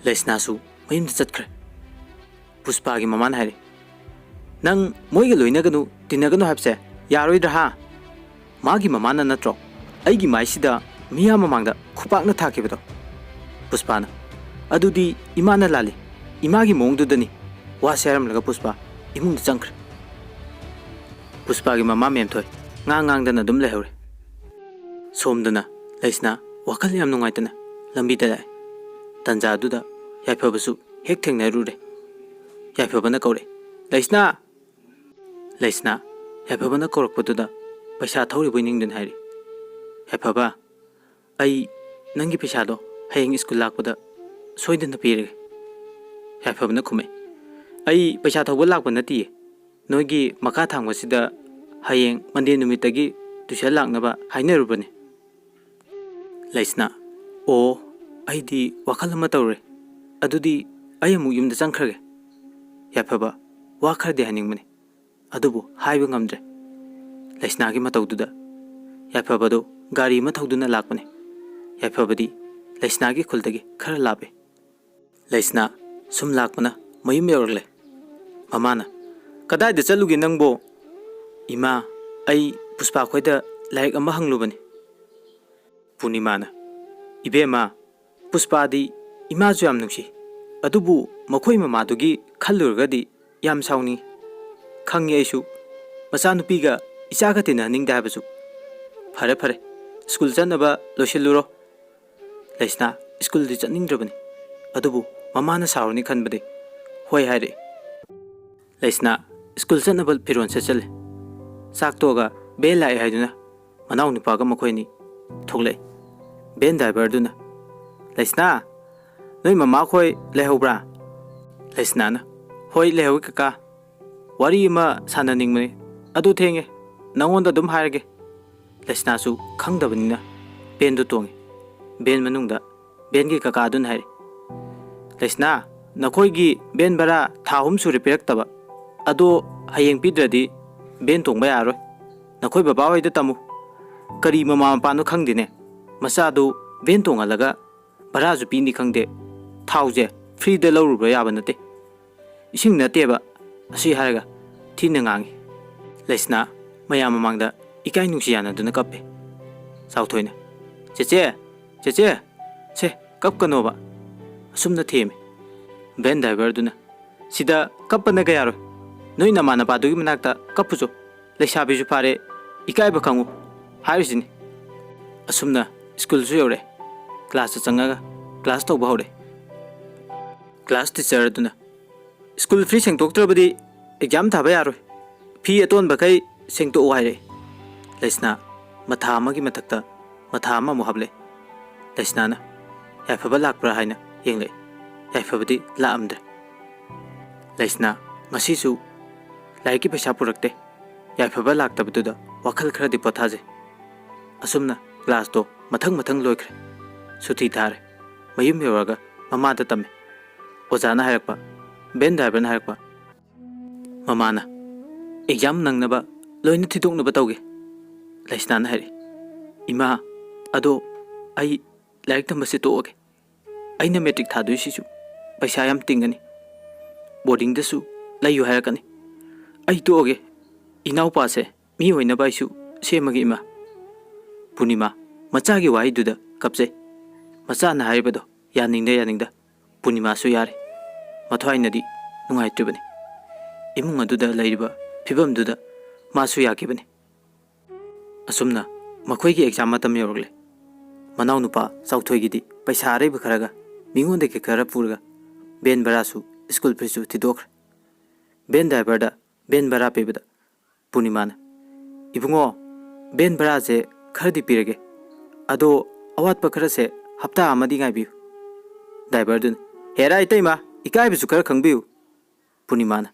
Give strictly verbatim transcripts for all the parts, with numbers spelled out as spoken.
ꯂꯩꯁꯅꯥꯁꯨ ꯃꯌꯨꯝꯗ ꯆꯠꯈ꯭ꯔꯦ꯫ ꯄꯨꯁꯄꯥꯒꯤ ꯃꯃꯥꯅ ꯍꯥꯏꯔꯦ, "ꯅꯪ ꯃꯣꯏꯒ ꯂꯣꯏꯅꯒꯅꯨ, ꯇꯤꯟꯅꯒꯅꯨ ꯍꯥꯏꯕꯁꯦ ꯌꯥꯔꯣꯏꯗ꯭ꯔꯥ ꯍꯥ? ꯃꯥꯒꯤ ꯃꯃꯥꯅ ꯅꯠꯇ꯭ꯔꯣ ꯑꯩꯒꯤ ꯃꯥꯏꯁꯤꯗ ꯃꯤꯌꯥꯝ ꯃꯃꯥꯡꯗ ꯈꯨꯄꯥꯛꯅ ꯊꯥꯈꯤꯕꯗꯣ?" ꯄꯨꯁꯄꯥꯅ, "ꯑꯗꯨꯗꯤ ꯏꯃꯥꯅ ꯂꯥꯜꯂꯤ, ꯏꯃꯥꯒꯤ ꯃꯑꯣꯡꯗꯨꯗꯅꯤ" ꯋꯥꯁꯦ ꯍꯥꯏꯔꯝꯂꯒ ꯄꯨꯁꯄꯥ ꯏꯃꯨꯡꯗ ꯆꯪꯈ꯭ꯔꯦ꯫ ꯄꯨꯁꯄꯥꯒꯤ ꯃꯃꯥ ꯃꯦꯝꯊꯣꯏ ꯉꯥꯡ ꯉꯥꯡꯗꯅ ꯑꯗꯨꯝ ꯂꯩꯍꯧꯔꯦ꯫ ꯁꯣꯝꯗꯅ ꯂꯩꯁꯅꯥ ꯋꯥꯈꯜ ꯌꯥꯝ ꯅꯨꯡꯉꯥꯏꯇꯅ ꯂꯝꯕꯤꯗ ꯂꯥꯛꯑꯦ꯫ ꯇꯟꯖꯥꯗꯨꯗ ꯌꯥꯏꯐꯕꯁꯨ ꯍꯦꯛ ꯊꯦꯡꯅꯔꯨꯔꯦ꯫ ꯌꯥꯏꯐꯕꯅ ꯀꯧꯔꯦ, "ꯂꯩꯁꯅꯥ!" ꯂꯩꯁꯅꯥ ꯌꯥꯏꯐꯕꯅ ꯀꯧꯔꯛꯄꯗꯨꯗ ꯄꯩꯁꯥ ꯊꯧꯔꯤꯕꯣꯏ ꯅꯤꯡꯗꯨꯅ ꯍꯥꯏꯔꯤ꯫ "ꯌꯥꯏꯐꯕ, ꯑꯩ ꯅꯪꯒꯤ ꯄꯩꯁꯥꯗꯣ ꯍꯌꯦꯡ ꯁ꯭ꯀꯨꯜ ꯂꯥꯛꯄꯗ ꯁꯣꯏꯗꯅ ꯄꯤꯔꯒꯦ꯫" ꯌꯥꯏꯐꯕꯅ ꯈꯨꯝꯃꯦ, "ꯑꯩ ꯄꯩꯁꯥ ꯊꯧꯕ ꯂꯥꯛꯄ ꯅꯠꯇꯤꯌꯦ꯫ ꯅꯣꯏꯒꯤ ꯃꯈꯥ ꯊꯪꯕꯁꯤꯗ ꯍꯌꯦꯡ ꯃꯟꯗꯦ ꯅꯨꯃꯤꯠꯇꯒꯤ ꯇꯨꯏꯁꯟ ꯂꯥꯛꯅꯕ ꯍꯥꯏꯅꯔꯨꯕꯅꯦ꯫" ꯂꯩꯁꯅꯥ, "ꯑꯣ, ꯑꯩꯗꯤ ꯋꯥꯈꯜ ꯑꯃ ꯇꯧꯔꯦ꯫ ꯑꯗꯨꯗꯤ ꯑꯩ ꯑꯃꯨꯛ ꯌꯨꯝꯗ ꯆꯪꯈ꯭ꯔꯒꯦ꯫" ꯌꯥꯏꯐꯕ ꯋꯥ ꯈꯔꯗꯤ ꯍꯥꯏꯅꯤꯡꯕꯅꯤ, ꯑꯗꯨꯕꯨ ꯍꯥꯏꯕ ꯉꯝꯗ꯭ꯔꯦ꯫ ꯂꯩꯁꯅꯥꯒꯤ ꯃꯇꯧꯗꯨꯗ ꯌꯥꯏꯐꯕꯗꯨ ꯒꯥꯔꯤ ꯑꯃ ꯊꯧꯗꯨꯅ ꯂꯥꯛꯄꯅꯤ꯫ ꯌꯥꯏꯐꯕꯗꯤ ꯂꯩꯁꯅꯥꯒꯤ ꯈꯨꯜꯗꯒꯤ ꯈꯔ ꯂꯥꯞꯄꯦ꯫ ꯂꯩꯁꯅꯥ ꯁꯨꯝ ꯂꯥꯛꯄꯅ ꯃꯌꯨꯝ ꯌꯧꯔꯛꯂꯦ꯫ ꯃꯃꯥꯅ, "ꯀꯗꯥꯏꯗ ꯆꯠꯂꯨꯒꯦ ꯅꯪꯕꯣ?" "ꯏꯃꯥ, ꯑꯩ ꯄꯨꯁꯄꯥ ꯈꯣꯏꯗ ꯂꯥꯏꯔꯤꯛ ꯑꯃ ꯍꯪꯂꯨꯕꯅꯤ꯫" ꯄꯨꯔꯅꯤꯃꯥꯅ, "ꯏꯕꯦꯝꯃ, ꯄꯨꯁꯄꯥꯗꯤ ꯏꯃꯥꯁꯨ ꯌꯥꯝ ꯅꯨꯡꯁꯤ, ꯑꯗꯨꯕꯨ ꯃꯈꯣꯏ ꯃꯃꯥꯗꯨꯒꯤ ꯈꯜꯂꯨꯔꯒꯗꯤ ꯌꯥꯝ ꯁꯥꯎꯅꯤꯡꯏ꯫ ꯈꯪꯉꯤ ꯑꯩꯁꯨ, ꯃꯆꯥꯅꯨꯄꯤꯒ ꯏꯆꯥꯒ ꯇꯤꯟꯅꯍꯟꯅꯤꯡꯗꯦ ꯍꯥꯏꯕꯁꯨ꯫ ꯐꯔꯦ ꯐꯔꯦ, ꯁ꯭ꯀꯨꯜ ꯆꯠꯅꯕ ꯂꯣꯏꯁꯤꯜꯂꯨꯔꯣ꯫" ꯂꯩꯁꯅꯥ ꯁ꯭ꯀꯨꯜꯗꯤ ꯆꯠꯅꯤꯡꯗ꯭ꯔꯕꯅꯤ, ꯑꯗꯨꯕꯨ ꯃꯃꯥꯅ ꯁꯥꯎꯔꯅꯤ ꯈꯟꯕꯗꯤ ꯍꯣꯏ ꯍꯥꯏꯔꯛꯏ꯫ ꯂꯩꯁꯅꯥ ꯁ꯭ꯀꯨꯜ ꯆꯠꯅꯕ ꯐꯤꯔꯣꯜ ꯁꯦꯠꯆꯜꯂꯦ꯫ ꯆꯥꯛ ꯇꯣꯛꯑꯒ ꯚꯦꯟ ꯂꯥꯛꯑꯦ ꯍꯥꯏꯗꯨꯅ ꯃꯅꯥꯎ ꯅꯨꯄꯥꯒ ꯃꯈꯣꯏ ꯑꯅꯤ ꯊꯣꯛꯂꯛꯑꯦ꯫ ꯚꯦꯟ ꯗ꯭ꯔꯥꯏꯚꯔꯗꯨꯅ, "ꯂꯩꯁꯅꯥ, ꯅꯣꯏ ꯃꯃꯥꯈꯣꯏ ꯂꯩꯍꯧꯕ꯭ꯔꯥ?" ꯂꯩꯁꯅꯥꯅ, "ꯍꯣꯏ, ꯂꯩꯍꯧꯏ ꯀꯀꯥ꯫ ꯋꯥꯔꯤ ꯑꯃ ꯁꯥꯟꯅꯅꯤꯡꯕꯅꯤ, ꯑꯗꯨ ꯊꯦꯡꯉꯦ, ꯅꯉꯣꯟꯗ ꯑꯗꯨꯝ ꯍꯥꯏꯔꯒꯦ꯫" ꯂꯩꯁꯅꯥꯁꯨ ꯈꯪꯗꯕꯅꯤꯅ ꯚꯦꯟꯗꯨ ꯇꯣꯡꯉꯤ꯫ ꯚꯦꯟ ꯃꯅꯨꯡꯗ ꯚꯦꯟꯒꯤ ꯀꯀꯥꯗꯨꯅ ꯍꯥꯏꯔꯤ, "ꯂꯩꯁꯅꯥ, ꯅꯈꯣꯏꯒꯤ ꯚꯦꯟ ꯚꯔꯥ ꯊꯥ ꯑꯍꯨꯝ ꯁꯨꯔꯦ ꯄꯤꯔꯛꯇꯕ꯫ ꯑꯗꯣ ꯍꯌꯦꯡ ꯄꯤꯗ꯭ꯔꯗꯤ ꯚꯦꯟ ꯇꯣꯡꯕ ꯌꯥꯔꯔꯣꯏ꯫ ꯅꯈꯣꯏ ꯕꯕꯥ ꯍꯣꯏꯗ ꯇꯝꯃꯨ꯫ ꯀꯔꯤ ꯃꯃꯥ ꯃꯄꯥꯅꯣ ꯈꯪꯗꯦꯅꯦ꯫ ꯃꯆꯥꯗꯨ ꯚꯦꯟ ꯇꯣꯡꯍꯜꯂꯒ ꯚꯔꯥꯁꯨ ꯄꯤꯅꯤ ꯈꯪꯗꯦ꯫ ꯊꯥꯎꯁꯦ ꯐ꯭ꯔꯤꯗ ꯂꯧꯔꯨꯕ ꯌꯥꯕ ꯅꯠꯇꯦ, ꯏꯁꯤꯡ ꯅꯠꯇꯦꯕ ꯑꯁꯤ" ꯍꯥꯏꯔꯒ ꯊꯤꯅ ꯉꯥꯡꯉꯤ꯫ ꯂꯩꯁꯅꯥ ꯃꯌꯥꯝ ꯃꯃꯥꯡꯗ ꯏꯀꯥꯏ ꯅꯨꯡꯁꯤ ꯌꯥꯅꯗꯨꯅ ꯀꯞꯄꯦ꯫ ꯆꯥꯎꯊꯣꯏꯅ, "ꯆꯦꯆꯦ, ꯆꯦꯆꯦ, ꯁꯦ, ꯀꯞꯀꯅꯣꯕ", ꯑꯁꯨꯝꯅ ꯊꯦꯝꯃꯤ꯫ ꯚꯦꯟ ꯗ꯭ꯔꯥꯏꯚꯔꯗꯨꯅ, "ꯁꯤꯗ ꯀꯞꯄꯅꯒ ꯌꯥꯔꯣꯏ, ꯅꯣꯏ ꯅꯃꯥꯟꯅꯕꯗꯨꯒꯤ ꯃꯅꯥꯛꯇ ꯀꯞꯄꯨꯆꯣ, ꯂꯩꯁꯥꯕꯤꯁꯨ ꯐꯥꯔꯦ, ꯏꯀꯥꯏꯕ ꯈꯪꯉꯨ" ꯍꯥꯏꯔꯤꯁꯤꯅꯤ꯫ ꯑꯁꯨꯝꯅ ꯁ꯭ꯀꯨꯜꯁꯨ ꯌꯧꯔꯦ꯫ ꯀ꯭ꯂꯥꯁꯇ ꯆꯪꯉꯒ ꯀ꯭ꯂꯥꯁ ꯇꯧꯕ ꯍꯧꯔꯦ꯫ ꯀ꯭ꯂꯥꯁ ꯇꯤꯆꯔ ꯑꯗꯨꯅ, "ꯁ꯭ꯀꯨꯜ ꯐ꯭ꯔꯤ ꯁꯦꯡꯗꯣꯛꯇ꯭ꯔꯕꯗꯤ ꯑꯦꯛꯖꯥꯝ ꯊꯥꯕ ꯌꯥꯔꯣꯏ, ꯐꯤ ꯑꯇꯣꯟꯕꯈꯩ ꯁꯦꯡꯗꯣꯛꯎ" ꯍꯥꯏꯔꯛꯏ꯫ ꯂꯩꯁꯅꯥ ꯃꯊꯥ ꯑꯃꯒꯤ ꯃꯊꯛꯇ ꯃꯊꯥ ꯑꯃꯃꯨꯛ ꯍꯥꯞꯂꯛꯏ꯫ ꯂꯩꯁꯅꯥꯅ ꯌꯥꯏꯐꯕ ꯂꯥꯛꯄ꯭ꯔꯥ ꯍꯥꯏꯅ ꯌꯦꯡꯂꯛꯏ꯫ ꯌꯥꯏꯐꯕꯗꯤ ꯂꯥꯛꯑꯝꯗ꯭ꯔꯦ꯫ ꯂꯩꯁꯅꯥ ꯉꯁꯤꯁꯨ ꯂꯥꯏꯔꯤꯛꯀꯤ ꯄꯩꯁꯥ ꯄꯨꯔꯛꯇꯦ꯫ ꯌꯥꯏꯐꯕ ꯂꯥꯛꯇꯕꯗꯨꯗ ꯋꯥꯈꯜ ꯈꯔꯗꯤ ꯄꯣꯊꯥꯖꯩ꯫ ꯑꯁꯨꯝꯅ ꯀ꯭ꯂꯥꯁꯇꯣ ꯃꯊꯪ ꯃꯊꯪ ꯂꯣꯏꯈ꯭ꯔꯦ꯫ ꯁꯨꯇꯤ ꯊꯥꯔꯦ꯫ ꯃꯌꯨꯝ ꯌꯧꯔꯒ ꯃꯃꯥꯗ ꯇꯝꯃꯦ꯫ ꯑꯣꯖꯥꯅ ꯍꯥꯏꯔꯛꯄ, ꯚꯦꯟ ꯗ꯭ꯔꯥꯏꯚꯔꯅ ꯍꯥꯏꯔꯛꯄ, ꯃꯃꯥꯅ, "ꯑꯦꯛꯖꯥꯝ ꯅꯪꯅꯕ ꯂꯣꯏꯅ ꯊꯤꯗꯣꯛꯅꯕ ꯇꯧꯒꯦ"꯫ ꯂꯩꯁꯅꯥꯅ ꯍꯥꯏꯔꯛꯏ, "ꯏꯃꯥ, ꯑꯗꯣ ꯑꯩ ꯂꯥꯏꯔꯤꯛ ꯇꯝꯕꯁꯦ ꯇꯣꯛꯑꯒꯦ꯫ ꯑꯩꯅ ꯃꯦꯇ꯭ꯔꯤꯛ ꯊꯥꯗꯣꯏꯁꯤꯁꯨ ꯄꯩꯁꯥ ꯌꯥꯝ ꯇꯤꯡꯒꯅꯤ꯫ ꯕꯣꯔꯗꯤꯡꯗꯁꯨ ꯂꯩꯌꯨ ꯍꯥꯏꯔꯛꯀꯅꯤ꯫ ꯑꯩ ꯇꯣꯛꯑꯒꯦ꯫ ꯏꯅꯥꯎꯄꯥꯁꯦ ꯃꯤ ꯑꯣꯏꯅꯕ ꯑꯩꯁꯨ ꯁꯦꯝꯃꯒꯦ, ꯏꯃꯥ"꯫ ꯄꯨꯔꯅꯤꯃꯥ ꯃꯆꯥꯒꯤ ꯋꯥꯍꯩꯗꯨꯗ ꯀꯞꯆꯩ꯫ ꯃꯆꯥꯅ ꯍꯥꯏꯔꯤꯕꯗꯣ ꯌꯥꯅꯤꯡꯗ ꯌꯥꯅꯤꯡꯗ ꯄꯨꯔꯅꯤꯃꯥꯁꯨ ꯌꯥꯔꯦ꯫ ꯃꯊ꯭ꯋꯥꯏꯅꯗꯤ ꯅꯨꯡꯉꯥꯏꯇ꯭ꯔꯤꯕꯅꯤ꯫ ꯏꯃꯨꯡ ꯑꯗꯨꯗ ꯂꯩꯔꯤꯕ ꯐꯤꯕꯝꯗꯨꯗ ꯃꯥꯁꯨ ꯌꯥꯈꯤꯕꯅꯤ꯫ ꯑꯁꯨꯝꯅ ꯃꯈꯣꯏꯒꯤ ꯑꯦꯛꯖꯥꯝ ꯃꯇꯝ ꯌꯧꯔꯛꯂꯦ꯫ ꯃꯅꯥꯎꯅꯨꯄꯥ ꯆꯥꯎꯊꯣꯏꯒꯤꯗꯤ ꯄꯩꯁꯥ ꯑꯔꯩꯕ ꯈꯔꯒ ꯃꯤꯉꯣꯟꯗꯒꯤ ꯈꯔ ꯄꯨꯔꯒ ꯚꯦꯟ ꯚꯔꯥꯁꯨ, ꯁ꯭ꯀꯨꯜ ꯐꯤꯁꯨ ꯊꯤꯗꯣꯛꯈ꯭ꯔꯦ꯫ ꯚꯦꯟ ꯗ꯭ꯔꯥꯏꯚꯔꯗ ꯚꯦꯟ ꯚꯔꯥ ꯄꯤꯕꯗ ꯄꯨꯔꯅꯤꯃꯥꯅ, "ꯏꯕꯨꯡꯉꯣ, ꯚꯦꯟ ꯚꯔꯥꯁꯦ ꯈꯔꯗꯤ ꯄꯤꯔꯒꯦ, ꯑꯗꯣ ꯑꯋꯥꯠꯄ ꯈꯔꯁꯦ ꯍꯞꯇꯥ ꯑꯃꯗꯤ ꯉꯥꯏꯕꯤꯌꯨ"꯫ ꯗ꯭ꯔꯥꯏꯚꯔꯗꯨꯅ, "ꯍꯦꯔꯥ ꯏꯇꯩꯃ, ꯏꯀꯥꯏꯕꯁꯨ ꯈꯔ ꯈꯪꯕꯤꯌꯨ"꯫ ꯄꯨꯔꯅꯤꯃꯥꯅ,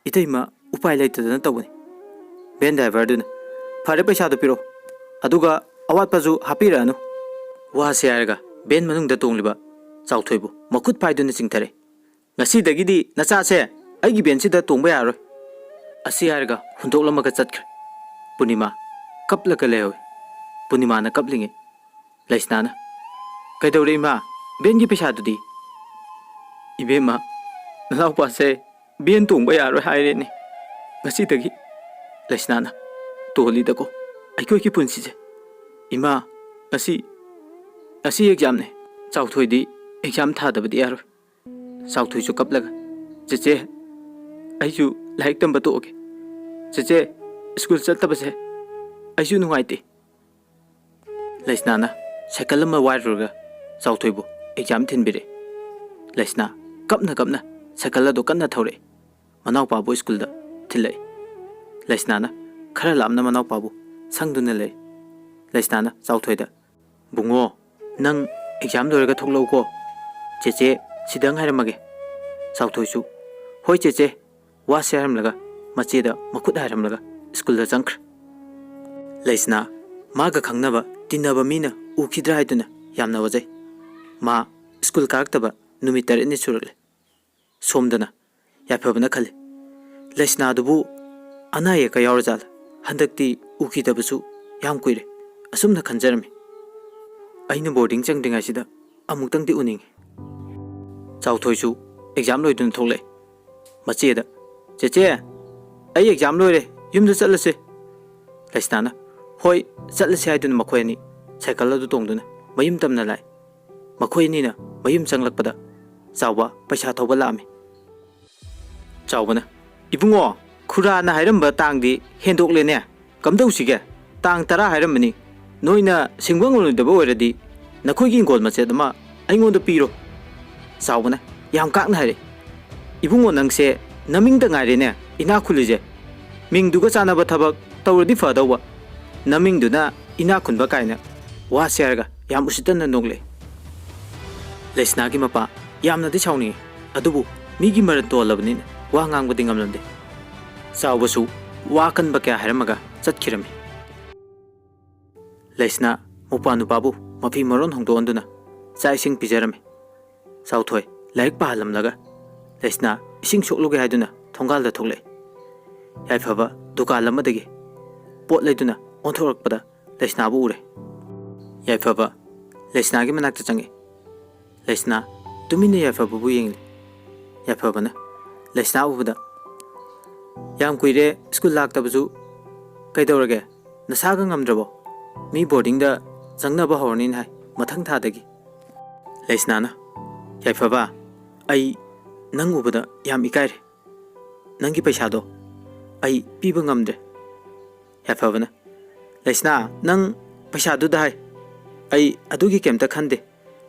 "ꯏꯇꯩꯃ, ꯎꯄꯥꯏ ꯂꯩꯇꯗꯅ ꯇꯧꯕꯅꯤ"꯫ ꯚꯦꯟ ꯗ꯭ꯔꯥꯏꯚꯔꯗꯨꯅ, "ꯐꯔꯦ, ꯄꯩꯁꯥꯗꯣ ꯄꯤꯔꯛꯑꯣ, ꯑꯗꯨꯒ ꯑꯋꯥꯠꯄꯁꯨ ꯍꯥꯞꯄꯤꯔꯛꯑꯅꯨ"꯫ ꯋꯥꯁꯦ ꯍꯥꯏꯔꯒ ꯚꯦꯟ ꯃꯅꯨꯡꯗ ꯇꯣꯡꯂꯤꯕ ꯆꯥꯎꯊꯣꯏꯕꯨ ꯃꯈꯨꯠ ꯐꯥꯏꯗꯨꯅ ꯆꯤꯡꯊꯔꯦ꯫ "ꯉꯁꯤꯗꯒꯤꯗꯤ ꯅꯆꯥꯁꯦ ꯑꯩꯒꯤ ꯚꯦꯟꯁꯤꯗ ꯇꯣꯡꯕ ꯌꯥꯔꯔꯣꯏ"꯫ ꯑꯁꯤ ꯍꯥꯏꯔꯒ ꯍꯨꯟꯗꯣꯛꯂꯝꯃꯒ ꯆꯠꯈ꯭ꯔꯦ꯫ ꯄꯨꯔꯅꯤꯃꯥ ꯀꯞꯂꯒ ꯂꯩꯍꯧꯏ꯫ ꯄꯨꯔꯅꯤꯃꯥꯅ ꯀꯞꯂꯤꯉꯩ ꯂꯩꯁꯅꯥꯅ, "ꯀꯩꯗꯧꯔꯦ ꯏꯃꯥ? ꯚꯦꯟꯒꯤ ꯄꯩꯁꯥꯗꯨꯗꯤ?" "ꯏꯕꯦꯝꯃ, ꯅꯅꯥꯎꯄꯥꯁꯦ ꯚꯦꯟ ꯇꯣꯡꯕ ꯌꯥꯔꯣꯏ ꯍꯥꯏꯔꯦꯅꯦ ꯉꯁꯤꯗꯒꯤ"꯫ ꯂꯩꯁꯅꯥꯅ: "ꯇꯣꯜꯂꯤꯗꯀꯣ ꯑꯩꯈꯣꯏꯒꯤ ꯄꯨꯟꯁꯤꯁꯦ꯫ ꯏꯃꯥ, ꯉꯁꯤ, ꯉꯁꯤ ꯑꯦꯛꯖꯥꯝꯅꯦ꯫ ꯆꯥꯎꯊꯣꯏꯗꯤ ꯑꯦꯛꯖꯥꯝ ꯊꯥꯗꯕꯗꯤ ꯌꯥꯔꯣꯏ"꯫ ꯆꯥꯎꯊꯣꯏꯁꯨ ꯀꯞꯂꯒ: "ꯆꯦꯆꯦ, ꯑꯩꯁꯨ ꯂꯥꯏꯔꯤꯛ ꯇꯝꯕ ꯇꯣꯛꯑꯒꯦ꯫ ꯆꯦꯆꯦ, ꯁ꯭ꯀꯨꯜ ꯆꯠꯇꯕꯁꯦ ꯑꯩꯁꯨ ꯅꯨꯡꯉꯥꯏꯇꯦ"꯫ ꯂꯩꯁꯅꯥꯅ ꯁꯥꯏꯀꯜ ꯑꯃ ꯋꯥꯏꯔꯨꯔꯒ ꯆꯥꯎꯊꯣꯏꯕꯨ ꯑꯦꯛꯖꯥꯝ ꯊꯤꯟꯕꯤꯔꯦ꯫ ꯂꯩꯁꯅꯥ ꯀꯞꯅ ꯀꯞꯅ ꯁꯥꯏꯀꯜ ꯑꯗꯨ ꯀꯟꯅ ꯊꯧꯔꯛꯏ꯫ ꯃꯅꯥꯎꯄꯥꯕꯨ ꯁ꯭ꯀꯨꯜꯗ ꯊꯤꯜꯂꯛꯏ꯫ ꯂꯩꯁꯅꯥꯅ ꯈꯔ ꯂꯥꯞꯅ ꯃꯅꯥꯎꯄꯥꯕꯨ ꯁꯪꯗꯨꯅ ꯂꯩ꯫ ꯂꯩꯁꯅꯥꯅ ꯆꯥꯎꯊꯣꯏꯗ: "ꯕꯨꯡꯉꯣ, ꯅꯪ ꯑꯦꯛꯖꯥꯝ ꯂꯣꯏꯔꯒ ꯊꯣꯛꯂꯛꯎꯀꯣ꯫ ꯆꯦꯆꯦ ꯁꯤꯗ ꯉꯥꯏꯔꯝꯃꯒꯦ"꯫ ꯆꯥꯎꯊꯣꯏꯁꯨ: "ꯍꯣꯏ ꯆꯦꯆꯦ"꯫ ꯋꯥꯁꯦ ꯍꯥꯏꯔꯝꯂꯒ ꯃꯆꯦꯗ ꯃꯈꯨꯠ ꯍꯥꯏꯔꯝꯂꯒ ꯁ꯭ꯀꯨꯜꯗ ꯆꯪꯈ꯭ꯔꯦ꯫ ꯂꯩꯁꯅꯥ ꯃꯥꯒ ꯈꯪꯅꯕ ꯇꯤꯟꯅꯕ ꯃꯤꯅ ꯎꯈꯤꯗ꯭ꯔꯥ ꯍꯥꯏꯗꯨꯅ ꯌꯥꯝꯅ ꯋꯥꯖꯩ꯫ ꯃꯥ ꯁ꯭ꯀꯨꯜ ꯀꯥꯔꯛꯇꯕ ꯅꯨꯃꯤꯠ ꯇꯔꯦꯠꯅꯤ ꯁꯨꯔꯛꯂꯦ꯫ ꯁꯣꯝꯗꯅ ꯌꯥꯏꯐꯕꯅ ꯈꯜꯂꯤ, "ꯂꯩꯁꯅꯥꯗꯨꯕꯨ ꯑꯅꯥ ꯑꯌꯦꯛꯀ ꯌꯥꯎꯔꯖꯥꯠꯂ? ꯍꯟꯗꯛꯇꯤ ꯎꯈꯤꯗꯕꯁꯨ ꯌꯥꯝ ꯀꯨꯏꯔꯦ"꯫ ꯑꯁꯨꯝꯅ ꯈꯟꯖꯔꯝꯃꯤ꯫ "ꯑꯩꯅ ꯕꯣꯔꯗꯤꯡ ꯆꯪꯗ꯭ꯔꯤꯉꯩꯁꯤꯗ ꯑꯃꯨꯛꯇꯪꯗꯤ ꯎꯅꯤꯡꯉꯤ"꯫ ꯆꯥꯎꯊꯣꯏꯁꯨ ꯑꯦꯛꯖꯥꯝ ꯂꯣꯏꯗꯨꯅ ꯊꯣꯛꯂꯛꯑꯦ꯫ ꯃꯆꯦꯗ, "ꯆꯦꯆꯦ, ꯑꯩ ꯑꯦꯛꯖꯥꯝ ꯂꯣꯏꯔꯦ, ꯌꯨꯝꯗ ꯆꯠꯂꯁꯦ"꯫ ꯂꯩꯁꯅꯥꯅ, "ꯍꯣꯏ, ꯆꯠꯂꯁꯦ" ꯍꯥꯏꯗꯨꯅ ꯃꯈꯣꯏ ꯑꯅꯤ ꯁꯥꯏꯀꯜ ꯑꯗꯨ ꯇꯣꯡꯗꯨꯅ ꯃꯌꯨꯝ ꯇꯝꯅ ꯂꯥꯛꯏ꯫ ꯃꯈꯣꯏ ꯑꯅꯤꯅ ꯃꯌꯨꯝ ꯆꯪꯂꯛꯄꯗ ꯆꯥꯎꯕ ꯄꯩꯁꯥ ꯊꯧꯕ ꯂꯥꯛꯑꯝꯃꯤ꯫ ꯆꯥꯎꯕꯅ, "ꯏꯕꯨꯡꯉꯣ, ꯈꯨꯔꯥꯅ ꯍꯥꯏꯔꯝꯕ ꯇꯥꯡꯗꯤ ꯍꯦꯟꯗꯣꯛꯂꯦꯅꯦ꯫ ꯀꯝꯗꯧꯁꯤꯒꯦ? ꯇꯥꯡ ꯇꯔꯥ ꯍꯥꯏꯔꯝꯕꯅꯤ꯫ ꯅꯣꯏꯅ ꯁꯤꯡꯕ ꯉꯝꯂꯣꯏꯗꯕ ꯑꯣꯏꯔꯗꯤ ꯅꯈꯣꯏꯒꯤ ꯍꯤꯡꯒꯣꯜ ꯃꯆꯦꯠ ꯑꯃ ꯑꯩꯉꯣꯟꯗ ꯄꯤꯔꯣ"꯫ ꯆꯥꯎꯕꯅ ꯌꯥꯝ ꯀꯥꯛꯅ ꯍꯥꯏꯔꯛꯏ, "ꯏꯕꯨꯡꯉꯣ, ꯅꯪꯁꯦ ꯅꯃꯤꯡꯗ ꯉꯥꯏꯔꯦꯅꯦ ꯏꯅꯥꯛ ꯈꯨꯜꯂꯤꯁꯦ꯫ ꯃꯤꯡꯗꯨꯒ ꯆꯥꯟꯅꯕ ꯊꯕꯛ ꯇꯧꯔꯗꯤ ꯐꯗꯧꯕ꯫ ꯅꯃꯤꯡꯗꯨꯅ ꯏꯅꯥꯛ ꯈꯨꯟꯕ ꯀꯥꯏꯅ"꯫ ꯋꯥꯁꯦ ꯍꯥꯏꯔꯒ ꯌꯥꯝ ꯎꯁꯤꯠꯇꯅ ꯅꯣꯛꯂꯛꯏ꯫ ꯂꯩꯁꯅꯥꯒꯤ ꯃꯄꯥ ꯌꯥꯝꯅꯗꯤ ꯁꯥꯎꯅꯤꯡꯉꯤ, ꯑꯗꯨꯕꯨ ꯃꯤꯒꯤ ꯃꯔꯟ ꯇꯣꯜꯂꯕꯅꯤꯅ ꯋꯥ ꯉꯥꯡꯕꯗꯤ ꯉꯝꯂꯝꯗꯦ꯫ ꯆꯥꯎꯕꯁꯨ ꯋꯥ ꯑꯀꯟꯕ ꯀꯌꯥ ꯍꯥꯏꯔꯝꯃꯒ ꯆꯠꯈꯤꯔꯝꯃꯤ꯫ ꯂꯩꯁꯅꯥ ꯃꯧꯄ꯭ꯋꯥ ꯅꯨꯄꯥꯕꯨ ꯃꯐꯤ ꯃꯔꯣꯟ ꯍꯣꯡꯗꯣꯛꯍꯟꯗꯨꯅ ꯆꯥꯛ ꯏꯁꯤꯡ ꯄꯤꯖꯔꯝꯃꯤ꯫ ꯆꯥꯎꯊꯣꯏ ꯂꯥꯏꯔꯤꯛ ꯄꯥꯍꯜꯂꯝꯂꯒ ꯂꯩꯁꯅꯥ ꯏꯁꯤꯡ ꯁꯣꯛꯂꯨꯒꯦ ꯍꯥꯏꯗꯨꯅ ꯊꯣꯡꯒꯥꯜꯗ ꯊꯣꯛꯂꯛꯏ꯫ ꯌꯥꯏꯐꯕ ꯗꯨꯀꯥꯟ ꯑꯃꯗꯒꯤ ꯄꯣꯠ ꯂꯩꯗꯨꯅ ꯑꯣꯟꯊꯣꯔꯛꯄꯗ ꯂꯩꯁꯅꯥꯕꯨ ꯎꯔꯦ꯫ ꯌꯥꯏꯐꯕ ꯂꯩꯁꯅꯥꯒꯤ ꯃꯅꯥꯛꯇ ꯆꯪꯉꯛꯏ꯫ ꯂꯩꯁꯅꯥ ꯇꯨꯃꯤꯟꯅ ꯌꯥꯏꯐꯕꯕꯨ ꯌꯦꯡꯂꯤ꯫ ꯌꯥꯏꯐꯕꯅ ꯂꯩꯁꯅꯥ ꯎꯕꯗ, "ꯌꯥꯝ ꯀꯨꯏꯔꯦ ꯁ꯭ꯀꯨꯜ ꯂꯥꯛꯇꯕꯁꯨ꯫ ꯀꯩꯗꯧꯔꯒꯦ? ꯅꯁꯥꯒ ꯉꯝꯗ꯭ꯔꯕꯣ? ꯃꯤ ꯕꯣꯔꯗꯤꯡꯗ ꯆꯪꯅꯕ ꯍꯧꯔꯅꯤꯅ ꯍꯥꯏ, ꯃꯊꯪ ꯊꯥꯗꯒꯤ"꯫ ꯂꯩꯁꯅꯥꯅ, "ꯌꯥꯏꯐꯕ, ꯑꯩ ꯅꯪ ꯎꯕꯗ ꯌꯥꯝ ꯏꯀꯥꯏꯔꯦ꯫ ꯅꯪꯒꯤ ꯄꯩꯁꯥꯗꯣ ꯑꯩ ꯄꯤꯕ ꯉꯝꯗ꯭ꯔꯦ"꯫ ꯌꯥꯏꯐꯕꯅ, "ꯂꯩꯁꯅꯥ, ꯅꯪ ꯄꯩꯁꯥꯗꯨꯗ ꯍꯥꯏ꯫ ꯑꯩ ꯑꯗꯨꯒꯤ ꯀꯩꯝꯇ ꯈꯟꯗꯦ꯫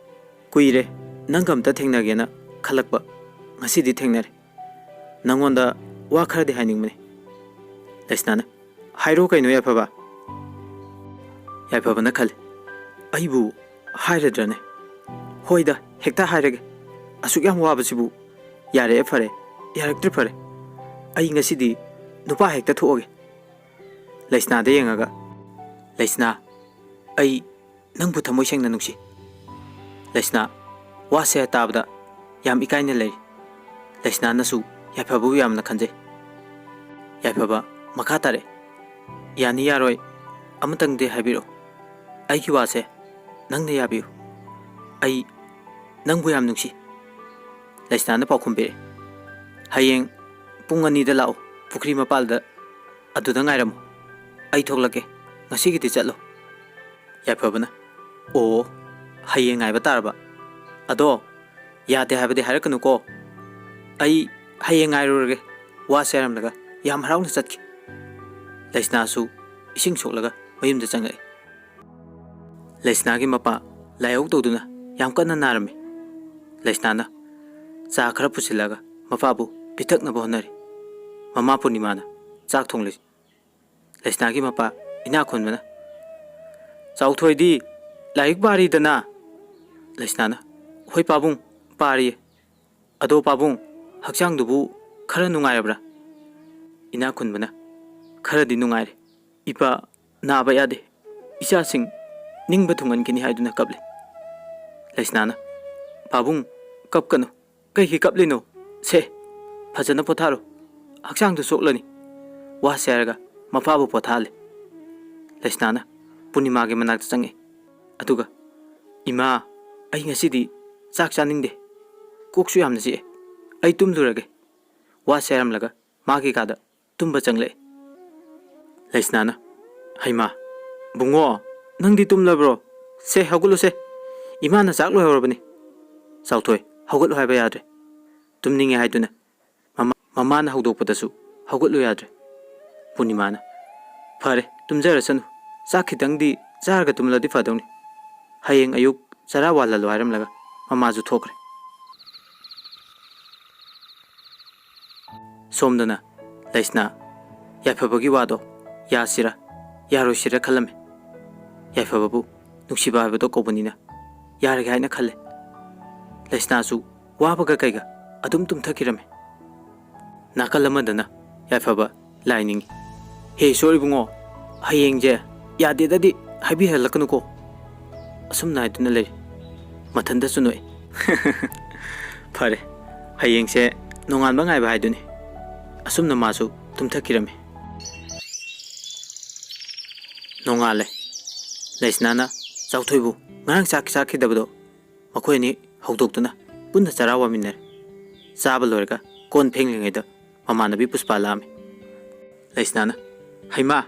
ꯀꯨꯏꯔꯦ ꯅꯪꯒ ꯑꯝꯇ ꯊꯦꯡꯅꯒꯦꯅ ꯈꯜꯂꯛꯄ꯫ ꯉꯁꯤꯗꯤ ꯊꯦꯡꯅꯔꯦ꯫ ꯅꯪꯉꯣꯟꯗ ꯋꯥ ꯈꯔꯗꯤ ꯍꯥꯏꯅꯤꯡꯕꯅꯤ"꯫ ꯂꯩꯁꯅꯥꯅ, "ꯍꯥꯏꯔꯣ ꯀꯩꯅꯣ ꯌꯥꯏꯐꯕ"꯫ ꯌꯥꯏꯐꯕꯅ ꯈꯜꯂꯤ, "ꯑꯩꯕꯨ ꯍꯥꯏꯔꯗ꯭ꯔꯅꯦ? ꯍꯣꯏꯗ, ꯍꯦꯛꯇ ꯍꯥꯏꯔꯒꯦ꯫ ꯑꯁꯨꯛ ꯌꯥꯝ ꯋꯥꯕꯁꯤꯕꯨ꯫ ꯌꯥꯔꯦ ꯐꯔꯦ, ꯌꯥꯔꯛꯇ꯭ꯔꯦ ꯐꯔꯦ꯫ ꯑꯩ ꯉꯁꯤꯗꯤ ꯅꯨꯄꯥ ꯍꯦꯛꯇ ꯊꯣꯛꯑꯒꯦ"꯫ ꯂꯩꯁꯅꯥꯗ ꯌꯦꯡꯉꯒ, "ꯂꯩꯁꯅꯥ, ꯑꯩ ꯅꯪꯕꯨ ꯊꯃꯣꯏ ꯁꯦꯡꯅ ꯅꯨꯡꯁꯤ"꯫ ꯂꯩꯁꯅꯥ ꯋꯥꯁꯦ ꯇꯥꯕꯗ ꯌꯥꯝ ꯏꯀꯥꯏꯅ ꯂꯩꯔꯤ꯫ ꯂꯩꯁꯅꯥꯅꯁꯨ ꯌꯥꯏꯐꯕꯕꯨ ꯌꯥꯝꯅ ꯈꯟꯖꯩ꯫ ꯌꯥꯏꯐꯕ ꯃꯈꯥ ꯇꯥꯔꯛꯑꯦ, "ꯌꯥꯅꯤ ꯌꯥꯔꯣꯏ ꯑꯃꯇꯪꯗꯤ ꯍꯥꯏꯕꯤꯔꯛꯑꯣ꯫ ꯑꯩꯒꯤ ꯋꯥꯁꯦ ꯅꯪꯅ ꯌꯥꯕꯤꯌꯨ꯫ ꯑꯩ ꯅꯪꯕꯨ ꯌꯥꯝ ꯅꯨꯡꯁꯤ"꯫ ꯂꯩꯁꯅꯥꯅ ꯄꯥꯎꯈꯨꯝ ꯄꯤꯔꯛꯑꯦ, "ꯍꯌꯦꯡ ꯄꯨꯡ ꯑꯅꯤꯗ ꯂꯥꯛꯑꯣ, ꯄꯨꯈ꯭ꯔꯤ ꯃꯄꯥꯜꯗ꯫ ꯑꯗꯨꯗ ꯉꯥꯏꯔꯝꯃꯨ꯫ ꯑꯩ ꯊꯣꯛꯂꯛꯀꯦ꯫ ꯉꯁꯤꯒꯤꯗꯤ ꯆꯠꯂꯣ"꯫ ꯌꯥꯏꯐꯕꯅ, "ꯑꯣ, ꯍꯌꯦꯡ ꯉꯥꯏꯕ ꯇꯥꯔꯕ? ꯑꯗꯣ ꯌꯥꯗꯦ ꯍꯥꯏꯕꯗꯤ ꯍꯥꯏꯔꯛꯀꯅꯨꯀꯣ"꯫ "ꯑꯩ ꯍꯌꯦꯡ ꯉꯥꯏꯔꯨꯔꯒꯦ"꯫ ꯋꯥꯁꯦ ꯍꯥꯏꯔꯝꯂꯒ ꯌꯥꯝ ꯍꯔꯥꯎꯅ ꯆꯠꯈꯤ꯫ ꯂꯩꯁꯅꯥꯁꯨ ꯏꯁꯤꯡ ꯁꯣꯛꯂꯒ ꯃꯌꯨꯝꯗ ꯆꯪꯂꯛꯏ꯫ ꯂꯩꯁꯅꯥꯒꯤ ꯃꯄꯥ ꯂꯥꯏꯍꯧ ꯇꯧꯗꯨꯅ ꯌꯥꯝ ꯀꯟꯅ ꯅꯥꯔꯝꯃꯤ꯫ ꯂꯩꯁꯅꯥꯅ ꯆꯥ ꯈꯔ ꯄꯨꯁꯤꯜꯂꯒ ꯃꯄꯥꯕꯨ ꯄꯤꯊꯛꯅꯕ ꯍꯣꯠꯅꯔꯤ꯫ ꯃꯃꯥ ꯄꯨꯔꯅꯤꯃꯥꯅ ꯆꯥꯛ ꯊꯣꯡꯂꯤ꯫ ꯂꯩꯁꯅꯥꯒꯤ ꯃꯄꯥ ꯏꯅꯥꯛ ꯈꯨꯟꯕꯅ, "ꯆꯥꯎꯊꯣꯏꯗꯤ ꯂꯥꯏꯔꯤꯛ ꯄꯥꯔꯤꯗꯅ?" ꯂꯩꯁꯅꯥꯅ, "ꯍꯣꯏ ꯄꯥꯕꯨꯡ, ꯄꯥꯔꯤꯌꯦ꯫ ꯑꯗꯣ ꯄꯥꯕꯨꯡ, ꯍꯛꯆꯥꯡꯗꯨꯕꯨ ꯈꯔ ꯅꯨꯡꯉꯥꯏꯔꯕ꯭ꯔꯥ?" ꯏꯅꯥꯛ ꯈꯨꯟꯕꯅ, "ꯈꯔꯗꯤ ꯅꯨꯡꯉꯥꯏꯔꯦ꯫ ꯏꯄꯥ ꯅꯥꯕ ꯌꯥꯗꯦ꯫ ꯏꯆꯥꯁꯤꯡ ꯅꯤꯡꯕ ꯊꯨꯡꯍꯟꯈꯤꯅꯤ ꯍꯥꯏꯗꯨꯅ ꯀꯞꯂꯤ"꯫ ꯂꯩꯁꯅꯥꯅ, "ꯄꯥꯕꯨꯡ, ꯀꯞꯀꯅꯨ꯫ ꯀꯩꯒꯤ ꯀꯞꯂꯤꯅꯣ? ꯁꯦ, ꯐꯖꯅ ꯄꯣꯊꯥꯔꯣ꯫ ꯍꯛꯆꯥꯡꯗꯨ ꯁꯣꯛꯂꯅꯤ"꯫ ꯋꯥꯁꯦ ꯍꯥꯏꯔꯒ ꯃꯄꯥꯕꯨ ꯄꯣꯊꯥꯍꯜꯂꯤ꯫ ꯂꯩꯁꯅꯥꯅ ꯄꯨꯔꯅꯤꯃꯥꯒꯤ ꯃꯅꯥꯛꯇ ꯆꯪꯉꯛꯏ꯫ ꯑꯗꯨꯒ, "ꯏꯃꯥ, ꯑꯩ ꯉꯁꯤꯗꯤ ꯆꯥꯛ ꯆꯥꯅꯤꯡꯗꯦ꯫ ꯀꯣꯛꯁꯨ ꯌꯥꯝꯅ ꯆꯤꯛꯑꯦ"꯫ ꯑꯩ ꯇꯨꯝꯂꯨꯔꯒꯦ꯫ ꯋꯥꯁꯦ ꯍꯥꯏꯔꯝꯂꯒ ꯃꯥꯒꯤ ꯀꯥꯗ ꯇꯨꯝꯕ ꯆꯪꯂꯛꯑꯦ꯫ ꯂꯩꯁꯅꯥꯅ, "ꯍꯩꯃꯥ, ꯕꯨꯡꯉꯣ, ꯅꯪꯗꯤ ꯇꯨꯝꯂꯕ꯭ꯔꯣ? ꯁꯦ, ꯍꯧꯒꯠꯂꯨꯁꯦ꯫ ꯏꯃꯥꯅ ꯆꯥꯛ ꯂꯣꯏꯍꯧꯔꯕꯅꯤ꯫" ꯆꯥꯎꯊꯣꯏ, ꯍꯧꯒꯠꯂꯨ ꯍꯥꯏꯕ ꯌꯥꯗ꯭ꯔꯦ꯫ ꯇꯨꯝꯅꯤꯡꯉꯦ ꯍꯥꯏꯗꯨꯅ ꯃꯃꯥ-, ꯃꯃꯥꯅ ꯍꯧꯗꯣꯛꯄꯗꯁꯨ ꯍꯧꯒꯠꯂꯨ ꯌꯥꯗ꯭ꯔꯦ꯫ ꯄꯨꯔꯅꯤꯃꯥꯅ, "ꯐꯔꯦ, ꯇꯨꯝꯖꯔꯁꯅꯨ꯫ ꯆꯥꯛ ꯈꯤꯇꯪꯗꯤ ꯆꯥꯔꯒ ꯇꯨꯝꯂꯗꯤ ꯐꯗꯧꯅꯤ꯫ ꯍꯌꯦꯡ ꯑꯌꯨꯛ ꯆꯔꯥ ꯋꯥꯜꯍꯜꯂꯣ" ꯍꯥꯏꯔꯝꯂꯒ ꯃꯃꯥꯁꯨ ꯊꯣꯛꯈ꯭ꯔꯦ꯫ ꯁꯣꯝꯗꯅ ꯂꯩꯁꯅꯥ ꯌꯥꯏꯐꯕꯒꯤ ꯋꯥꯗꯣ ꯌꯥꯁꯤꯔꯥ ꯌꯥꯔꯣꯏꯁꯤꯔꯥ ꯈꯜꯂꯝꯃꯤ꯫ ꯌꯥꯏꯐꯕꯕꯨ ꯅꯨꯡꯁꯤꯕ ꯍꯥꯏꯕꯗꯣ ꯀꯧꯕꯅꯤꯅ ꯌꯥꯔꯒꯦ ꯍꯥꯏꯅ ꯈꯜꯂꯦ꯫ ꯂꯩꯁꯅꯥꯁꯨ ꯋꯥꯕꯒ ꯀꯩꯒ ꯑꯗꯨꯝ ꯇꯨꯝꯊꯈꯤꯔꯝꯃꯤ꯫ ꯅꯥꯀꯜ ꯑꯃꯗꯅ ꯌꯥꯏꯐꯕ ꯂꯥꯏ ꯅꯤꯡꯉꯤ꯫ "ꯍꯦ ꯏꯁꯣꯔ ꯏꯕꯨꯡꯉꯣ, ꯍꯌꯦꯡꯁꯦ ꯌꯥꯗꯦꯗꯗꯤ ꯍꯥꯏꯕꯤꯍꯜꯂꯛꯀꯅꯨꯀꯣ꯫" ꯑꯁꯨꯝꯅ ꯍꯥꯏꯗꯨꯅ ꯂꯩꯔꯤ꯫ ꯃꯊꯟꯇꯁꯨ ꯅꯣꯛꯏ꯫ ꯐꯔꯦ, ꯍꯌꯦꯡꯁꯦ ꯅꯣꯡꯉꯥꯟꯕ ꯉꯥꯏꯕ ꯍꯥꯏꯗꯨꯅꯤ꯫ ꯑꯁꯨꯝꯅ ꯃꯥꯁꯨ ꯇꯨꯝꯊꯈꯤꯔꯝꯃꯤ꯫ ꯅꯣꯡꯉꯥꯜꯂꯦ꯫ ꯂꯩꯁꯅꯥꯅ ꯆꯥꯎꯊꯣꯏꯕꯨ ꯉꯔꯥꯡ ꯆꯥꯛ ꯆꯥꯈꯤꯗꯕꯗꯣ ꯃꯈꯣꯏ ꯑꯅꯤ ꯍꯧꯗꯣꯛꯇꯨꯅ ꯄꯨꯟꯅ ꯆꯔꯥ ꯋꯥꯃꯤꯟꯅꯔꯦ꯫ ꯆꯥꯕ ꯂꯣꯏꯔꯒ ꯀꯣꯟ ꯐꯦꯡꯂꯤꯉꯩꯗ ꯃꯃꯥꯟꯅꯕꯤ ꯄꯨꯁꯄꯥ ꯂꯥꯛꯑꯝꯃꯤ꯫ ꯂꯩꯁꯅꯥꯅ, "ꯍꯩꯃꯥ,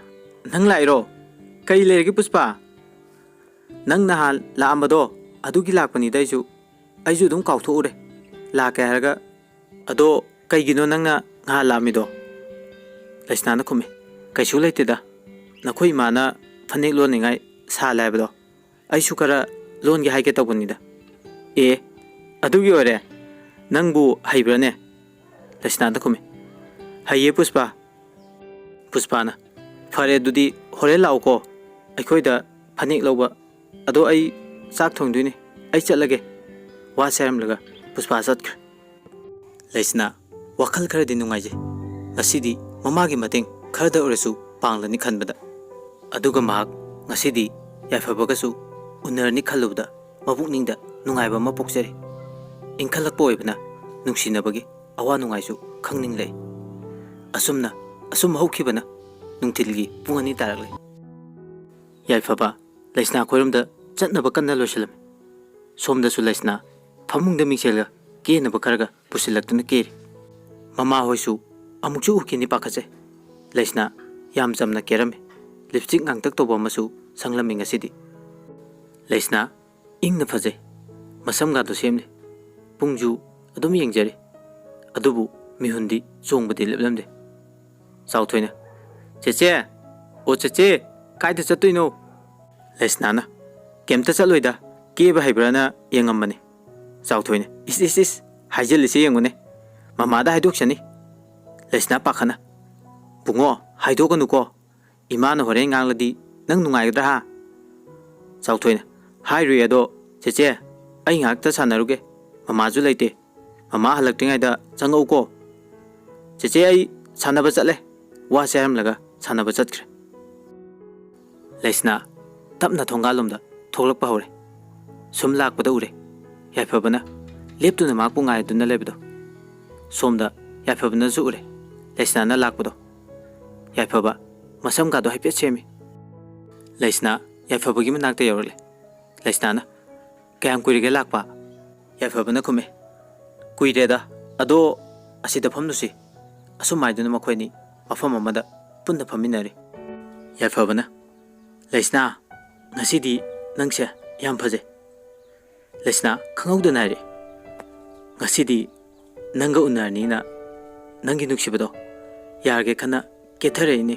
ꯅꯪ ꯂꯥꯛꯏꯔꯣ? ꯀꯔꯤ ꯂꯩꯔꯒꯦ ꯄꯨꯁꯄꯥ?" "ꯅꯪ ꯅꯍꯥꯟ ꯂꯥꯛꯑꯝꯕꯗꯣ ꯑꯗꯨꯒꯤ ꯂꯥꯛꯄꯅꯤꯗ ꯑꯩꯁꯨ꯫ ꯑꯩꯁꯨ ꯑꯗꯨꯝ ꯀꯥꯎꯊꯣꯛꯎꯔꯦ꯫ ꯂꯥꯛꯀꯦ ꯍꯥꯏꯔꯒ ꯑꯗꯣ ꯀꯩꯒꯤꯅꯣ ꯅꯪꯅ ꯉꯍꯥꯟ ꯂꯥꯛꯑꯝꯃꯤꯗꯣ?" ꯂꯩꯁꯅꯥꯅ ꯈꯨꯝꯃꯤ, "ꯀꯩꯁꯨ ꯂꯩꯇꯦꯗ꯫ ꯅꯈꯣꯏ ꯏꯃꯥꯅ ꯐꯅꯦꯛ ꯂꯣꯟꯅꯤꯡꯉꯥꯏ ꯁꯥꯜꯂꯦ ꯍꯥꯏꯕꯗꯣ ꯑꯩꯁꯨ ꯈꯔ ꯂꯣꯟꯒꯦ ꯍꯥꯏꯒꯦ ꯇꯧꯕꯅꯤꯗ꯫" "ꯑꯦ, ꯑꯗꯨꯒꯤ ꯑꯣꯏꯔꯦ? ꯅꯪꯕꯨ ꯍꯩꯕ꯭ꯔꯥꯅꯦ?" ꯂꯩꯁꯅꯥꯗ ꯈꯨꯝꯃꯤ꯫ "ꯍꯩꯌꯦ ꯄꯨꯁꯄꯥ꯫" ꯄꯨꯁꯄꯥꯅ, "ꯐꯔꯦ ꯑꯗꯨꯗꯤ ꯍꯣꯔꯦꯟ ꯂꯥꯛꯎꯀꯣ ꯑꯩꯈꯣꯏꯗ ꯐꯅꯦꯛ ꯂꯧꯕ꯫ ꯑꯗꯣ ꯑꯩ ꯆꯥꯛ ꯊꯣꯡꯗꯣꯏꯅꯦ, ꯑꯩ ꯆꯠꯂꯒꯦ꯫" ꯋꯥꯁꯦ ꯍꯥꯏꯔꯝꯂꯒ ꯄꯨꯁꯄꯥ ꯆꯠꯈ꯭ꯔꯦ꯫ ꯂꯩꯁꯅꯥ ꯋꯥꯈꯜ ꯈꯔꯗꯤ ꯅꯨꯡꯉꯥꯏꯖꯩ꯫ ꯉꯁꯤꯗꯤ ꯃꯃꯥꯒꯤ ꯃꯇꯦꯡ ꯈꯔꯗ ꯑꯣꯏꯔꯁꯨ ꯄꯥꯡꯂꯅꯤ ꯈꯟꯕꯗ꯫ ꯑꯗꯨꯒ ꯃꯍꯥꯛ ꯉꯁꯤꯗꯤ ꯌꯥꯏꯐꯕꯒꯁꯨ ꯎꯅꯔꯅꯤ ꯈꯜꯂꯨꯕꯗ ꯃꯄꯨꯛꯅꯤꯡꯗ ꯅꯨꯡꯉꯥꯏꯕ ꯑꯃ ꯄꯣꯛꯆꯔꯤ꯫ ꯏꯟꯈꯠꯂꯛꯄ ꯑꯣꯏꯕꯅ ꯅꯨꯡꯁꯤꯅꯕꯒꯤ ꯑꯋꯥ ꯅꯨꯡꯉꯥꯏꯁꯨ ꯈꯪꯅꯤꯡꯂꯛꯏ꯫ ꯑꯁꯨꯝꯅ ꯑꯁꯨꯝ ꯍꯧꯈꯤꯕꯅ ꯅꯨꯡꯊꯤꯜꯒꯤ ꯄꯨꯡ ꯑꯅꯤ ꯇꯥꯔꯛꯂꯦ꯫ ꯌꯥꯏꯐꯕ ꯂꯩꯁꯅꯥ ꯈꯣꯏꯔꯣꯝꯗ ꯆꯠꯅꯕ ꯀꯟꯅ ꯂꯣꯏꯁꯤꯜꯂꯝꯃꯤ꯫ ꯁꯣꯝꯗꯁꯨ ꯂꯩꯁꯅꯥ ꯐꯃꯨꯡꯗ ꯃꯤꯡꯁꯦꯜꯒ ꯀꯦꯅꯕ ꯈꯔꯒ ꯄꯨꯁꯤꯜꯂꯛꯇꯨꯅ ꯀꯦꯔꯤ꯫ ꯃꯃꯥ ꯍꯣꯏꯁꯨ ꯑꯃꯨꯛꯁꯨ ꯎꯈꯤꯅꯤ ꯄꯥꯈꯠꯆꯩ꯫ ꯂꯩꯁꯅꯥ ꯌꯥꯝ ꯆꯝꯅ ꯀꯦꯔꯝꯃꯤ꯫ ꯂꯤꯞꯁꯇꯤꯛ ꯉꯥꯡꯇꯛ ꯇꯧꯕ ꯑꯃꯁꯨ ꯁꯪꯂꯝꯃꯤ ꯉꯁꯤꯗꯤ꯫ ꯂꯩꯁꯅꯥ ꯏꯪꯅ ꯐꯖꯩ꯫ ꯃꯁꯝꯒꯥꯗꯣ ꯁꯦꯝꯂꯤ꯫ ꯄꯨꯡꯁꯨ ꯑꯗꯨꯝ ꯌꯦꯡꯖꯔꯤ꯫ ꯑꯗꯨꯕꯨ ꯃꯤꯍꯨꯟꯗꯤ ꯆꯣꯡꯕꯗꯤ ꯂꯦꯞꯂꯝꯗꯦ꯫ ꯆꯥꯎꯊꯣꯏꯅ, "ꯆꯦꯆꯦ, ꯑꯣ ꯆꯦꯆꯦ, ꯀꯥꯏꯗ ꯆꯠꯇꯣꯏꯅꯣ?" ꯂꯩꯁꯅꯥꯅ, "ꯀꯩꯝꯇ ꯆꯠꯂꯣꯏꯗ, ꯀꯦꯕ ꯍꯩꯕ꯭ꯔꯥꯅ ꯌꯦꯡꯉꯝꯕꯅꯤ꯫" ꯆꯥꯎꯊꯣꯏꯅ, "ꯏꯁ, ꯏꯁ, ꯏꯁ, ꯍꯥꯏꯖꯤꯜꯂꯤꯁꯦ ꯌꯦꯡꯉꯨꯅꯦ, ꯃꯃꯥꯗ ꯍꯥꯏꯗꯣꯛꯆꯅꯤ꯫" ꯂꯩꯁꯅꯥ ꯄꯥꯈꯠꯅ, "ꯕꯨꯡꯉꯣ, ꯍꯥꯏꯗꯣꯛꯀꯅꯨꯀꯣ, ꯏꯃꯥꯅ ꯍꯣꯔꯦꯟ ꯉꯥꯡꯂꯗꯤ ꯅꯪ ꯅꯨꯡꯉꯥꯏꯒꯗ꯭ꯔꯥ ꯍꯥ?" ꯆꯥꯎꯊꯣꯏꯅ, "ꯍꯥꯏꯔꯨꯏ ꯑꯗꯣ, ꯆꯦꯆꯦ, ꯑꯩ ꯉꯥꯏꯍꯥꯛꯇ ꯁꯥꯟꯅꯔꯨꯒꯦ, ꯃꯃꯥꯁꯨ ꯂꯩꯇꯦ꯫ ꯃꯃꯥ ꯍꯜꯂꯛꯇ꯭ꯔꯤꯉꯩꯗ ꯆꯪꯉꯛꯎꯀꯣ꯫ ꯆꯦꯆꯦ, ꯑꯩ ꯁꯥꯟꯅꯕ ꯆꯠꯂꯦ꯫" ꯋꯥꯁꯦ ꯍꯥꯏꯔꯝꯂꯒ ꯁꯥꯟꯅꯕ ꯆꯠꯈ꯭ꯔꯦ꯫ ꯂꯩꯁꯅꯥ ꯇꯞꯅ ꯊꯣꯡꯒꯥꯜꯂꯣꯝꯗ ꯊꯣꯛꯂꯛꯄ ꯍꯧꯔꯦ꯫ ꯁꯨꯝ ꯂꯥꯛꯄꯗ ꯎꯔꯦ꯫ ꯌꯥꯏꯐꯕꯅ ꯂꯦꯞꯇꯨꯅ ꯃꯍꯥꯛꯄꯨ ꯉꯥꯏꯗꯨꯅ ꯂꯩꯕꯗꯣ꯫ ꯁꯣꯝꯗ ꯌꯥꯏꯐꯕꯅꯁꯨ ꯎꯔꯦ ꯂꯩꯁꯅꯥꯅ ꯂꯥꯛꯄꯗꯣ꯫ ꯌꯥꯏꯐꯕ ꯃꯁꯝꯒꯥꯗꯣ ꯍꯥꯏꯐꯦꯠ ꯁꯦꯝꯃꯤ꯫ ꯂꯩꯁꯅꯥ ꯌꯥꯏꯐꯕꯒꯤ ꯃꯅꯥꯛꯇ ꯌꯧꯔꯛꯂꯦ꯫ ꯂꯩꯁꯅꯥꯅ, "ꯀꯌꯥꯝ ꯀꯨꯏꯔꯒꯦ ꯂꯥꯛꯄ?" ꯌꯥꯏꯐꯕꯅ ꯈꯨꯝꯃꯦ, "ꯀꯨꯏꯔꯦꯗ, ꯑꯗꯣ ꯑꯁꯤꯗ ꯐꯝꯂꯨꯁꯤ꯫" ꯑꯁꯨꯝ ꯍꯥꯏꯗꯨꯅ ꯃꯈꯣꯏ ꯑꯅꯤ ꯃꯐꯝ ꯑꯃꯗ ꯄꯨꯟꯅ ꯐꯝꯃꯤꯟꯅꯔꯤ꯫ ꯌꯥꯏꯐꯕꯅ, "ꯂꯩꯁꯅꯥ, ꯉꯁꯤꯗꯤ ꯅꯪꯁꯦ ꯌꯥꯝ ꯐꯖꯩ꯫" ꯂꯩꯁꯅꯥ ꯈꯪꯍꯧꯗꯅ ꯍꯥꯏꯔꯛꯑꯦ, "ꯉꯁꯤꯗꯤ ꯅꯪꯒ ꯎꯅꯔꯅꯤꯅ ꯅꯪꯒꯤ ꯅꯨꯡꯁꯤꯕꯗꯣ ꯌꯥꯔꯒꯦ ꯈꯟꯅ ꯀꯦꯊꯔꯛꯏꯅꯦ꯫"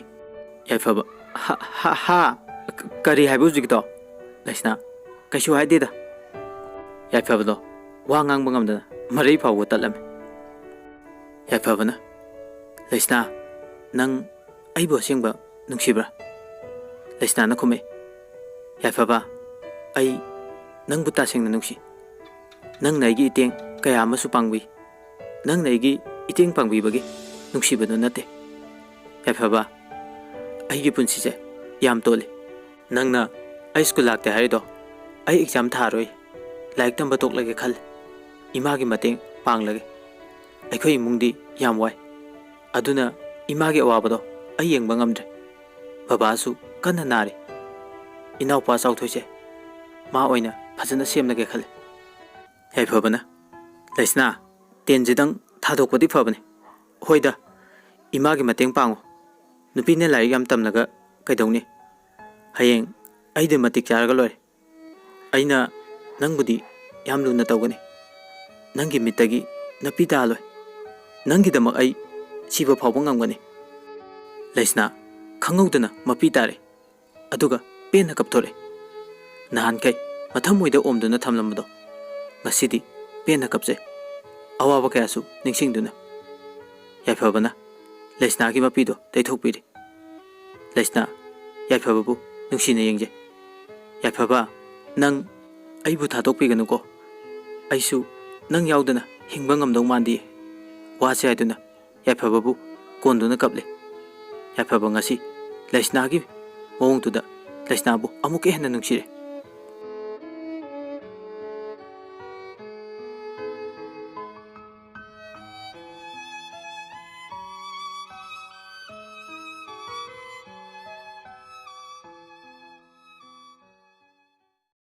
ꯌꯥꯏꯐꯕ, "ꯍꯥ, ꯍꯥ, ꯍꯥ? ꯀ-, ꯀꯔꯤ ꯍꯥꯏꯕ ꯍꯧꯖꯤꯛꯀꯤꯗꯣ?" ꯂꯩꯁꯅꯥ, "ꯀꯩꯁꯨ ꯍꯥꯏꯗꯦꯗ꯫" ꯌꯥꯏꯐꯕꯗꯣ ꯋꯥ ꯉꯥꯡꯕ ꯉꯝꯗꯅ ꯃꯔꯩ ꯐꯥꯎꯕ ꯇꯠꯂꯝꯃꯤ꯫ ꯌꯥꯏꯐꯕꯅ, "ꯂꯩꯁꯅꯥ, ꯅꯪ ꯑꯩꯕꯨ ꯑꯁꯦꯡꯕ ꯅꯨꯡꯁꯤꯕ꯭ꯔꯥ?" ꯂꯩꯁꯅꯥꯅ ꯈꯨꯝꯃꯦ, "ꯌꯥꯏꯐꯕ, ꯑꯩ ꯅꯪꯕꯨ ꯇꯁꯦꯡꯅ ꯅꯨꯡꯁꯤ꯫ ꯅꯪꯅ ꯑꯩꯒꯤ ꯏꯇꯦꯡ ꯀꯌꯥ ꯑꯃꯁꯨ ꯄꯥꯡꯕꯤ꯫ ꯅꯪꯅ ꯑꯩꯒꯤ ꯏꯇꯦꯡ ꯄꯥꯡꯕꯤꯕꯒꯤ ꯅꯨꯡꯁꯤꯕꯗꯨ ꯅꯠꯇꯦ꯫ ꯌꯥꯏꯐꯕ, ꯑꯩꯒꯤ ꯄꯨꯟꯁꯤꯁꯦ ꯌꯥꯝ ꯇꯣꯜꯂꯤ꯫ ꯅꯪꯅ ꯑꯩ ꯁ꯭ꯀꯨꯜ ꯂꯥꯛꯇꯦ ꯍꯥꯏꯔꯤꯗꯣ, ꯑꯩ ꯑꯦꯛꯖꯥꯝ ꯊꯥꯔꯣꯏ, ꯂꯥꯏꯔꯤꯛ ꯇꯝꯕ ꯇꯣꯛꯂꯒꯦ ꯈꯜꯂꯦ꯫ ꯏꯃꯥꯒꯤ ꯃꯇꯦꯡ ꯄꯥꯡꯂꯒꯦ꯫ ꯑꯩꯈꯣꯏ ꯏꯃꯨꯡꯗꯤ ꯌꯥꯝ ꯋꯥꯏ꯫ ꯑꯗꯨꯅ ꯏꯃꯥꯒꯤ ꯑꯋꯥꯕꯗꯣ ꯑꯩ ꯌꯦꯡꯕ ꯉꯝꯗ꯭ꯔꯦ꯫ ꯕꯕꯥꯁꯨ ꯀꯟꯅ ꯅꯥꯔꯤ꯫ ꯏꯅꯥꯎꯄꯥ ꯆꯥꯎꯊꯣꯏꯁꯦ ꯃꯥ ꯑꯣꯏꯅ ꯐꯖꯅ ꯁꯦꯝꯂꯒꯦ ꯈꯜꯂꯦ꯫" ꯌꯥꯏꯐꯕꯅ, ꯂꯩꯁꯅꯥ, ꯇꯦꯟꯁꯤꯗꯪ ꯊꯥꯗꯣꯛꯄꯗꯤ ꯐꯕꯅꯤ꯫ ꯍꯣꯏꯗ, ꯏꯃꯥꯒꯤ ꯃꯇꯦꯡ ꯄꯥꯡꯉꯨ꯫ ꯅꯨꯄꯤꯅ ꯂꯥꯏꯔꯤꯛ ꯌꯥꯝ ꯇꯝꯂꯒ ꯀꯩꯗꯧꯅꯤ? ꯍꯌꯦꯡ ꯑꯩꯗ ꯃꯇꯤꯛ ꯆꯥꯔꯒ ꯂꯣꯏꯔꯦ꯫ ꯑꯩꯅ ꯅꯪꯕꯨꯗꯤ ꯌꯥꯝ ꯂꯨꯅ ꯇꯧꯒꯅꯤ꯫ ꯅꯪꯒꯤ ꯃꯤꯠꯇꯒꯤ ꯅꯥꯄꯤ ꯇꯥꯍꯜꯂꯣꯏ꯫ ꯅꯪꯒꯤꯗꯃꯛ ꯑꯩ ꯁꯤꯕ ꯐꯥꯎꯕ ꯉꯝꯒꯅꯤ꯫ ꯂꯩꯁꯅꯥ ꯈꯪꯍꯧꯗꯅ ꯃꯄꯤ ꯇꯥꯔꯦ꯫ ꯑꯗꯨꯒ ꯄꯦꯟꯅ ꯀꯞꯊꯣꯔꯛꯑꯦ꯫ ꯅꯍꯥꯟꯈꯩ ꯃꯊꯃꯣꯏꯗ ꯑꯣꯝꯗꯨꯅ ꯊꯝꯂꯝꯕꯗꯣ ꯉꯁꯤꯗꯤ ꯄꯦꯟꯅ ꯀꯞꯆꯩ꯫ ꯑꯋꯥꯕ ꯀꯌꯥꯁꯨ ꯅꯤꯡꯁꯤꯡꯗꯨꯅ꯫ ꯌꯥꯏꯐꯕꯅ ꯂꯩꯁꯅꯥꯒꯤ ꯃꯄꯤꯗꯣ ꯇꯩꯊꯣꯛꯄꯤꯔꯤ꯫ ꯂꯩꯁꯅꯥ, ꯌꯥꯏꯐꯕꯕꯨ ꯅꯨꯡꯁꯤꯅ ꯌꯦꯡꯖꯩ꯫ ꯌꯥꯏꯐꯕ, ꯅꯪ ꯑꯩꯕꯨ ꯊꯥꯗꯣꯛꯄꯤꯒꯅꯨꯀꯣ꯫ ꯑꯩꯁꯨ ꯅꯪ ꯌꯥꯎꯗꯅ ꯍꯤꯡꯕ ꯉꯝꯗꯧ ꯃꯥꯟꯗꯦ꯫ ꯋꯥꯁꯦ ꯍꯥꯏꯗꯨꯅ ꯌꯥꯏꯐꯕꯕꯨ ꯀꯣꯟꯗꯨꯅ ꯀꯞꯂꯦ꯫ ꯌꯥꯏꯐꯕ ꯉꯁꯤ ꯂꯩꯁꯅꯥꯒꯤ ꯃꯑꯣꯡꯗꯨꯗ ꯂꯩꯁꯅꯥꯕꯨ ꯑꯃꯨꯛꯀ ꯍꯦꯟꯅ ꯅꯨꯡꯁꯤꯔꯦ꯫